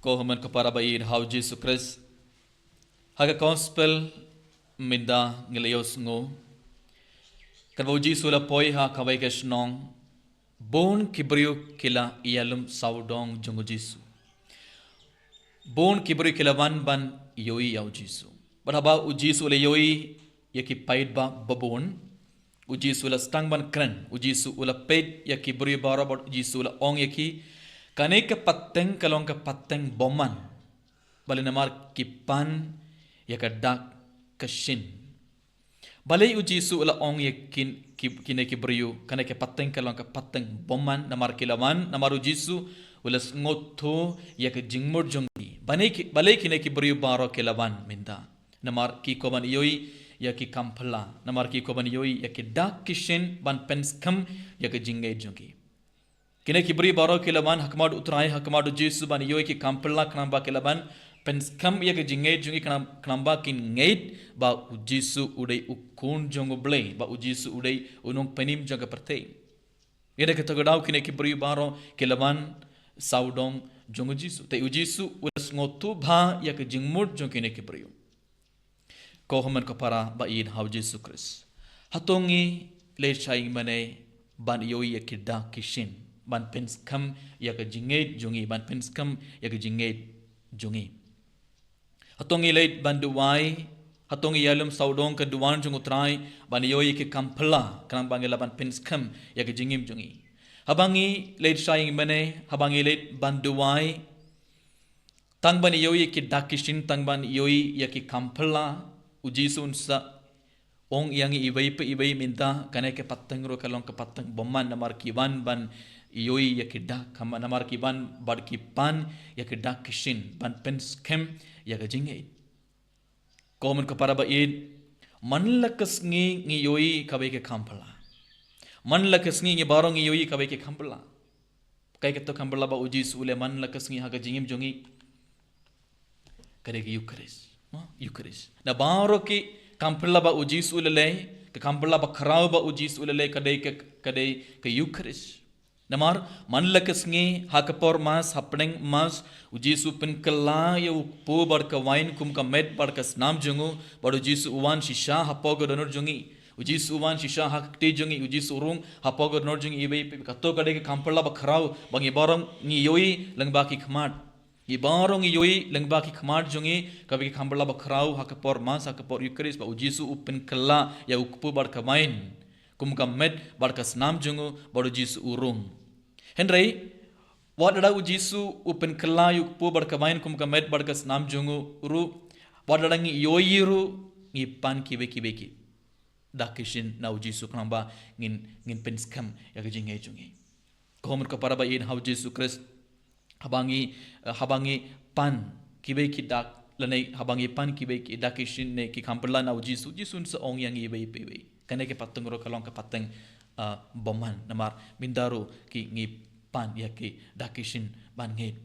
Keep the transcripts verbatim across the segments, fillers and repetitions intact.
Ko hynmen ko para ba ïeit ha u Jisu Krist. Ha ka gospel mynta ngi la ïohsngew, katba u Jisu u la poi ha kawei ka shnong, bun ki briew ki la ïalum sawdong jong u Jisu. Bun ki briew ki la wan ban ïohi ïa u Jisu. Bad haba u Jisu u la ïohi ïa ki paidbah babun, u Jisu u la sdang ban kren. U Jisu u la peit ïa ki briew baroh bad u Jisu u la ong ïa ki, kane ka pateng ka long ka pateng bymman. Balei? Namar ki pan ïa ka dak ka shin. Balei u Jisu u la ong ïa kin, ki, kine ki briew, kane ka pateng ka long ka pateng bymman? Namar ki la wan, namar u Jisu u la sngewthuh ïa ka jingmut jong ki. Balei ki, balei kine ki briew baroh ki la wan mynta? Namar ki kwah ban ïohi ïa ki kam phylla, namar ki kwah ban ïohi ïa ki dak ki shin ban pynskhem ïa ka jingngeit jong ki. Kine ki briew baroh ki la wan ha khmat u Trai, ha khmat u Jisu ban ïohi ki kam phylla, khnang ba ki la ban pynskhem ïa ka jingngeit jong ki, khnang, khnang ba kin ngeit ba u Jisu u dei u Khun jong u Blei, ba u Jisu u dei u Nongpynim jong ka pyrthei. Ïa kata ka daw kine ki briew baroh ki la wan sawdong jong u Jisu. Te u Jisu u la sngewthuh bha ïa ka jingmut jong kine ki briew. Ko hynmen ko para ba ïeit ha u Jisu Krist. Hato ngi leit shai mane ban ïohi ïa ki dak ki shin, ban pynskhem ïa ka jingngeit jong ngi, ban pynskhem ïa ka jingngeit jong ngi. Hato ngi leit ban duwai, hato ngi ïalum sawdong ka duwan jong u Trai, ban ïohi ïa ki kam phylla, khnang ba ngi lah ban pynskhem ïa ka jingim jong ngi. Haba ngi leit shai mane, haba ngi leit ban duwai, tang ban ïohi ïa ki dak ki shin, tang ban ïohi ïa ki kam phylla, u Jisu un sa ong ïa ngi iwei pa iwei mynta, kane ka pateng ruh ka long ka pateng bymman, namar ki wan ban ïohi ïa ki dak, namar ki wan bad ki pan ïa ki dak ki shin, ban pynskhem ïa ka jingngeit. Ko hynmen ko para ba ïeit, man la ka sngi ngi ïohi kawei ka kam phylla. Man la ka sngi ngi baroh ngi ïohi kawei ka kam phylla. Kaei kato ka kam phylla ba u Jisu u leh man la ka sngi ha ka jingim jong ngi? Ka dei ka Eucharist. Ha? Eucharist. Na baroh ki kam phylla ba u Jisu u la leh, ka kam phylla ba khraw ba u Jisu u la leh ka dei ka, ka dei ka Eucharist. Namar man la ka sngi ha ka por Mass, hapdeng Mass, u Jisu u pynkylla ïa u kpu bad ka wain kum ka met bad ka snam jong u, bad u Jisu u wan shisha hapoh ka dohnud jong ngi. U Jisu u wan shisha ha ka kti jong ngi, u Jisu u rung hapoh ka dohnud jong ngi iwei pa iwei. Kato ka dei ka kam phylla ba khraw ba ngi baroh ngi ïohi lyngba ki khmat. Ngi baroh ngi ïohi lyngba ki khmat jong ngi kawei ka kam phylla ba khraw ha ka por Mass, ha ka por Eucharist, ba u Jisu u pynkylla ïa u kpu bad ka wain kum ka met bad ka snam jong u, bad u Jisu u rung. Hynrei wat lada u Jisu u pynkylla ïa u kpu bad ka wain kum ka met bad ka snam jong u ruh, wat lada ngi ïohi ruh, ngi pan kiwei kiwei ki dak ki shin na u Jisu khnang ba ngin, ngin pynskhem ïa ka jingngeit jong ngi. Ko hynmen ko para ba ïeit ha u Jisu Krist, haba ngi, eh, haba ngi pan kiwei ki dak, lane haba ngi pan kiwei ki dak ki shin ne ki kam phylla na u Jisu, u Jisu un sa ong ïa ngi iwei pa iwei. Kane ka pateng ruh ka long ka pateng, ah, bymman, namar mynta ruh ki ngi pan ïa ki dak ki shin ban ngeit.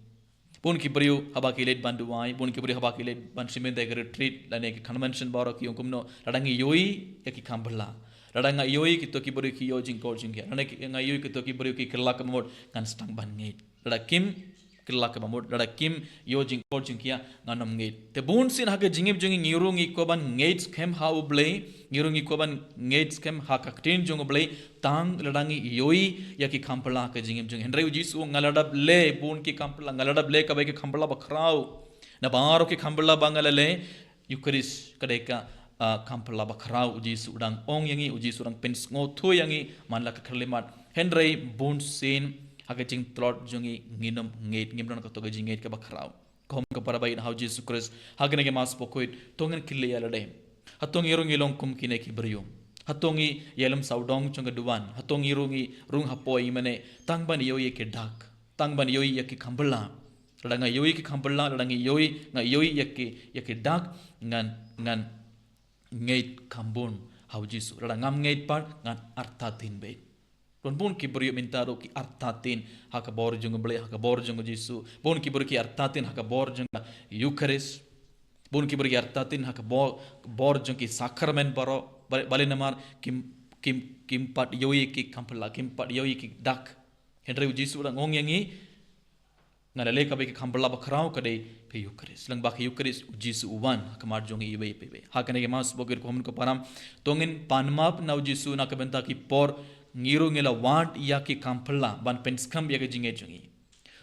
Bun ki briew haba ki leit ban duwai, bun ki briew haba ki leit ban shim ïa ka retreat lane ka convention baroh ki ong kumno, lada ngi ïohi ïa ki kam phylla, lada nga ïohi kito ki briew ki ïoh jingkor jingkhiah, lada nga ïohi kito ki briew ki kylla ka bamut, ngan sdang ban ngeit. Lada kim kylla ka bamut, lada kim ïoh jingkor jingkhiah, ngan ym ngeit. Te bun sien ha ka jingim jong ngi, ngi ruh ngi kwah ban ngeit skhem ha u Blei, ngi ruh ngi kwah ban ngeit skhem ha ka ktien jong u Blei, tang lada ngi ïohi ïa ki kam phylla ha ka jingim jong ngi. Hynrei u Jisu u ong, nga la dep leh bun ki kam phylla, nga la dep leh kawei ka kam phylla ba khraw. Na baroh ki kam phylla ba nga la leh, Eucharist ka dei ka, ah, kam phylla ba khraw. U Jisu u dang ong ïa ngi, u Jisu u dang pynsngewthuh ïa ngi man la ka khyllipmat. Hynrei bun sien ha ka jingtlot jong ngi, ngin ym ngeit, ngim don kato ka jingngeit kaba khraw. Ko hynmen ko para ba ïeit ha u Jisu Krist, ha kane ka Mass Bakhuid, to ngin kylli ïa lade, hato ngi ruh ngi long kum kine ki briew? Hato ngi ïalum sawdong jong ka duwan? Hato ngi ruh ngi rung hapoh ïa mane tang ban ïohi ïa ki dak, tang ban ïohi ïa ki kam phylla? Lada nga ïohi ki kam phylla, lada ngi ïohi, nga ïohi ïa ki, ïa ki dak, ngan, ngan ngeit kham bun ha u Jisu. Lada ngam ngeit pat, ngan artatien beit. Don bun ki briew mynta ruh ki artatien ha ka bor jong u Blei, ha ka bor jong u Jisu. Bun ki briew ki artatien ha ka bor jong ka Eucharist. Bun ki briew ki artatien ha ka bor, bor jong ki sakramen baroh. Balei, balei? Namar kim, kim, kim pat ïohi ki kam phylla, kim pat ïohi ki dak. Hynrei u Jisu u dang ong ïa ngi, Nga la leh kaba ïa ki kham bylla bakhraw ka dei ka Eucharist. Lyngba ka Eucharist u Jisu u wan ha khmat jong ngi iwei pa iwei. Ha kane ka Mass bakhuid ko hynmen ko para, to ngin pan map na u Jisu na ka bynta ki por ngi ruh ngi la wad ïa ki kham bylla ban pynskhem ïa ka jingngeit jong ngi.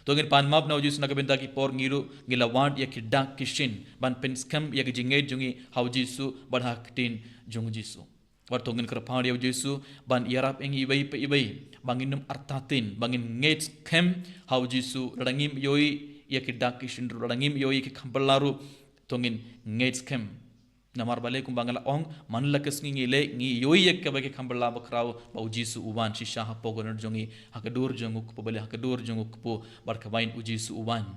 To ngin pan map na u Jisu na ka bynta ki por ngi ruh ngi la wad ïa ki dak ki shin ban pynskhem ïa ka jingngeit jong ngi ha u Jisu bad ha ka ktien jong u Jisu. Wat to ngin kyrpad ïa u Jisu ban ïarap ïa ngi iwei pa iwei ba ngin ym artatien, ba ngin ngeit skhem ha u Jisu, lada ngim ïohi ïa ki dak ki shin ruh, lada ngim ïohi ïa ki kham bylla ruh, to ngin ngeit skhem. Namar balei kumba nga la ong, man la ka sngi ngi leh, ngi ïohi ïa kaba ki kham bylla bakhraw ba u Jisu u wan shisha hapoh ka dohnud jong ngi, ha ka dur jong u kpu, balei ha ka dur jong u kpu bad ka bain u Jisu u wan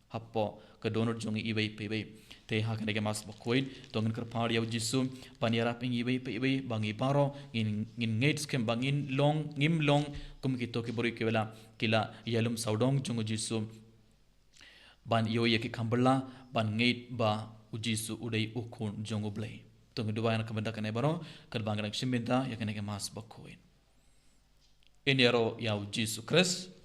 hapoh ka dohnud jong ngi iwei pa iwei. Te ha kane ka Mass bakhuid to ngin kyrpad ïa u Jisu ban ïarap ïa ngi iwei pa iwei ba ngi baroh ngin, ngin ngeit skhem ba ngin long, ngim long kum kito ki briew kiba la, ki la ïalum sawdong jong u Jisu ban ïohi ïa ki kham bylla, ban ngeit ba u Jisu u dei u Khun jong U Blei. To ngin duwai na ka bynta kane baroh katba ngi dang shim bynta ïa kane ka Mass bakhuid. Ngin ïaroh ïa u Jisu Khrist.